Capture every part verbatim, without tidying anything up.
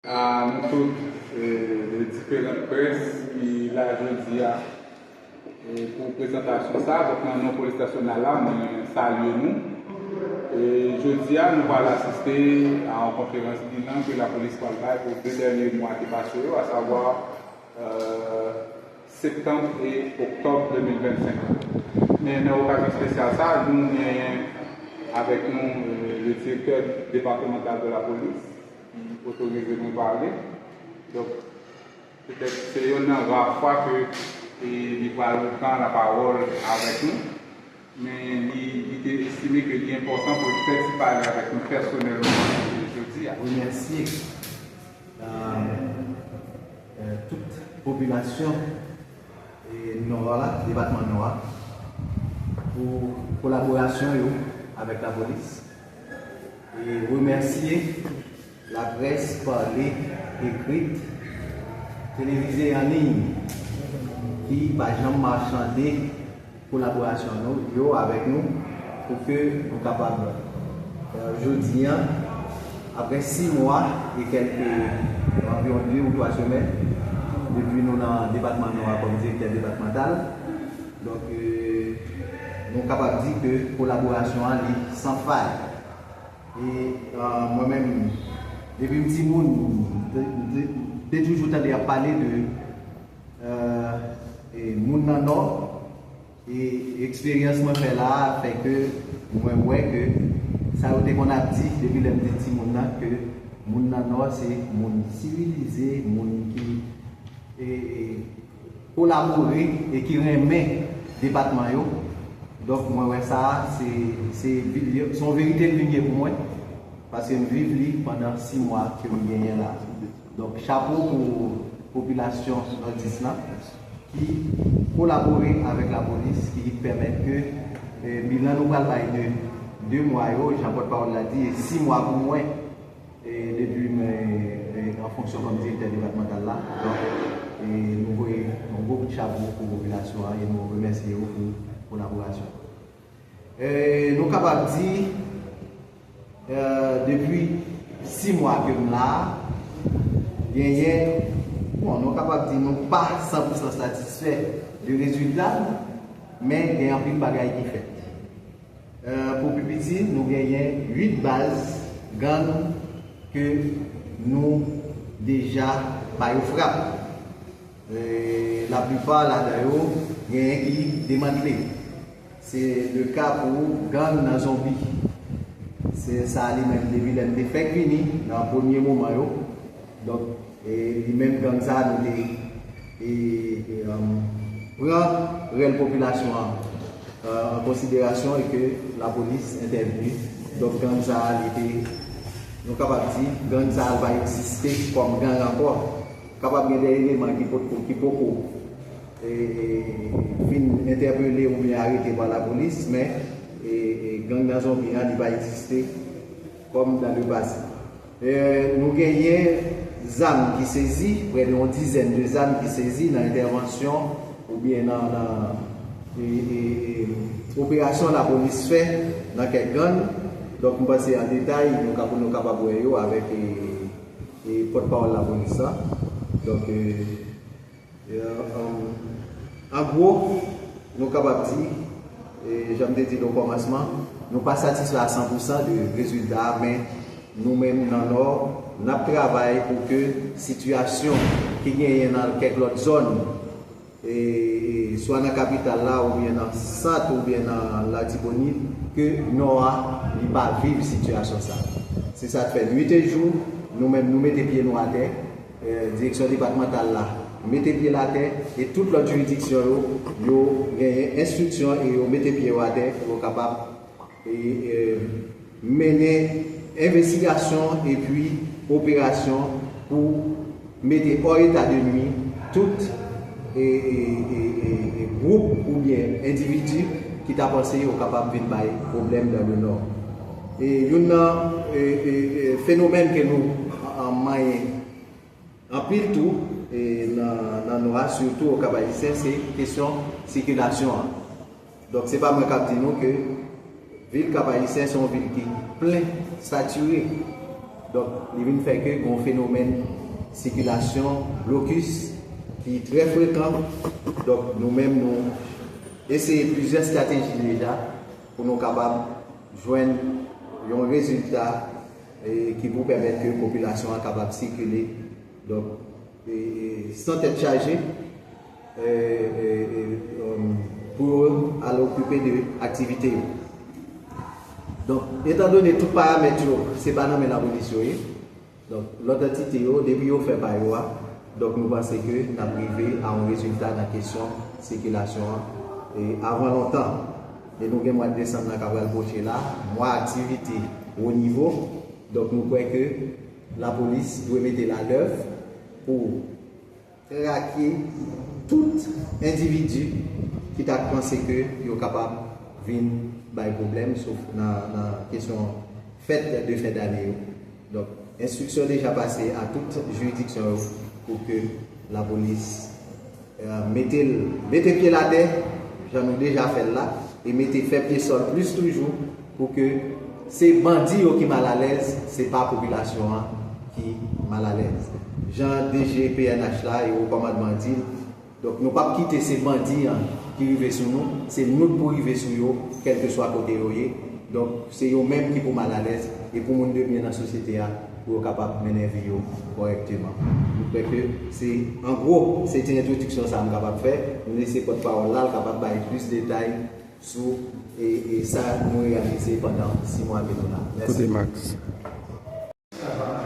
A nou tout, e, de diferan près ki la jodi a, e, pou prezantasyon sa. Donk, nan non polis nasyonal la, mwen salye nou. E, jodi a, nou pral asiste a yon konferans bilan ke lapolis pral bay pou de dènye mwa ki pase yo, asavwa, e, septanm e oktòb de mil vennsenk. Men nan okazyon espesyal sa, nou genyen avèk nou, e, le direktè depatmantal de la polis, ki otorize nou pale. Donk, petèt se yonn nan ra fwa ke, e, li pral pran lapawòl avèk nou, men li, li te estime ke li enpòtan pou l fè ti pale avèk nou pèsonèlman jodi a. Remèsye, e, e, tout popilasyon, e, Nò a, depatman Nò a, pou kolaborasyon yo avèk lapolis. E remèsye laprès pale, ekrit, televize an liy ki pa janm machande kolaborasyon nou, yo avèk nou pou ke nou kapab, e, jodi a, apre sis mwa e kèlke, anviwon de ou twa semèn, depi nou nan depatman Nò a kòm direktè depatmantal, donk, e, nou kapab di ke kolaborasyon an li san fay. E, e, mwen menm, depi m timoun, m te, m te, m te toujou tande y ap pale de, e, e, moun nan Nò. E eksperyans mwen fè la a fè ke mwen wè ke sa yo te konn ap di depi lè m te timoun nan, ke moun nan Nò se moun sivilize, moun ki, e, e, kolabore e ki renmen depatman yo. Donk, mwen wè sa a, se, se, se yon verite l vin ye pou mwen, paske m viv li pandan sis mwa ke m genyen la. Donk, chapo pou popilasyon nòdis lan ki kolabore avèk lapolis, ki pèmèt ke, e, bilan nou pral bay de de mwa yo, jan pòtpawòl la di, e sis mwa pou mwen, e, depi mwen, e, an fonksyon kòm direktè depatmantal la. Donk, e, nou voye yon gwo kout chapo pou popilasyon an e nou remèsye yo pou kolaborasyon. E, nou kapab di, e, depi sis mwa ke m la a, genyen, bon, nou kapab di nou pa san pou san satisfè de rezilta, men gen anpil bagay ki fèt. E, pou pi piti, nou genyen uit baz gang ke nou deja ba yo frap. E, laplipa ladan yo, genyen ki demantle. Se le ka pou gang nan Zonbi. Se sa li menm, depi lè m te fèk vini, nan premye moman yo. Donk, e, li menm gang sa a, nou te, e, e, um, pran rèl popilasyon an, e, an konsiderasyon e ke lapolis entèvni. Donk, gang sa a, li te, nou kapab di, gang sa a pa egziste kòm gang ankò. Kapab gen de eleman ki potko, ki poko, e, e, fin entèpele oubyen arete pa lapolis, men, e, e, gang nan Zonbi an, li pa egziste kòm dans le passé. E, nou genyen zam ki sezi, prè de yon dizèn de zam ki sezi nan entèvansyon oubyen nan, nan, e, e, e, operasyon lapolis fè nan kèk gang. Donk, m panse an detay, nou ka, nou kapab wè yo avèk, e, e, pòtpawòl lapolis la. Donk, e, e, um, an gwo, nou kapab di, e, jan m te di l o kòmansman, nou pa satisfè a san pou san de rezilta a, men nou menm nan Nò, n ap travay pou ke sitiyasyon ki genyen nan kèk lòt zòn, e, e, swa nan kapital la, oubyen nan Sant, oubyen nan Latibonit, ke Nò a, li pa viv sitiyasyon sa. Se sa k fè, nwit e jou, nou menm, nou mete pye nou atè, e, direksyon depatmantal la mete pye l atè, e tout lòt jiridiksyon yo, yo genyen enstriksyon e yo mete pye yo atè pou yo kapab, e, e, mennen envestigasyon epi operasyon pou mete hors état de nuire tout, e, e, e, e, e gwoup oubyen endividi ki ta panse yo kapab vin bay pwoblèm dans le Nord. E youn nan, e, e, e, fenomèn ke nou, a, a, manyen anpil tou, e, nan, nan Nò a, sitou o Kap Ayisyen, se kesyon sikilasyon an. Donk, se pa mwen k ap di nou ke vil Kap Ayisyen se yon vil ki plen, satire. Donk, li vin fè ke gen yon fenomèn sikilasyon, blokis, ki trè frekan. Donk, nou menm, nou eseye plizyè estrateji deja pou nou kapab jwenn yon rezilta e ki pou pèmèt ke popilasyon an kapab sikile, donk, e, e, san tèt chaje, e, e, e, um, pou yo al okipe de aktivite yo. Donk, etandone tout paramèt yo, se pa nan men lapolis yo ye. Donk, lòt antite yo, depi yo fè pa yo a, donk, nou panse ke n ap rive a yon rezilta nan kesyon sikilasyon an, e avan lontan. E nou gen mwa desanm nan k ap pral pwoche la, mwa aktivite wo nivo. Donk, nou kwè ke lapolis dwe mete l a lèv pou trake tout endividi ki ta panse ke yo kapab vin bay pwoblèm, sof nan, nan kesyon fèt de fen dane yo. Donk, enstriksyon deja pase a tout jiridiksyon yo pou ke lapolis, e, mete l, mete pye l atè, jan nou deja fè l la, e mete fè pye sòl plis toujou pou ke se bandi yo ki malalèz, se pa popilasyon an ki malalèz. Jan D G P N H la e wo kòmandman di l, donk, nou p ap kite se bandi an ki rive sou nou, se nou k pou rive sou yo, kèlkeswa kote yo ye. Donk, se yo menm ki pou malalèz, e pou moun de byen nan sosyete a, pou yo kapab mennen vi yo kòrèkteman. Nou kwè ke se, an gwo, se ti entwodiksyon sa a m kapab fè. Nou lese pòtpawòl la, l kapab bay plis detay sou, e, e sa nou reyalize pandan sis mwa ke nou la. Mèsi. Kote Max?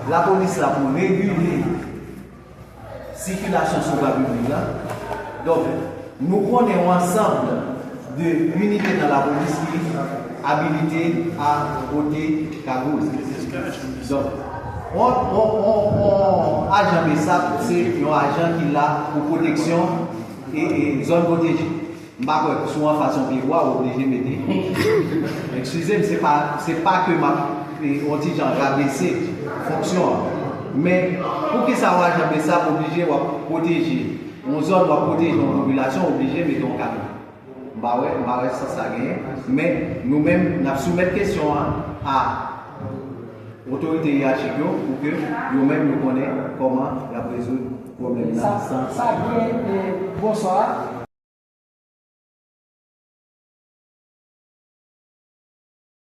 Lapolis la pou regile sikilasyon sou vwa piblik la. Donk, nou konnen yon ansanm de inite nan lapolis ki abilite a pote kagoul. Donk, yon, yon, yon, yon ajan BSAP, se yon ajan ki la pou pwoteksyon e, e zòn pwoteje. M pa kwè, si w anfas yon pye bwa, w oblije mete. Eskize m, se pa, se pa ke m ap, e, yon ti jan rabese fonksyon an. Men, poukisa w ajan BSAP oblije w ap pwoteje yon zòn, w ap pwoteje yon popilasyon, w oblije mete yon kamera? M pa wè, m pa wè sans sa genyen. Men, nou menm, n ap soumèt kesyon an a otorite yeyachik yo pou ke yo menm yo konnen kòman y ap rezoud pwoblèm nan. Sa, sa byen, e, bonswa.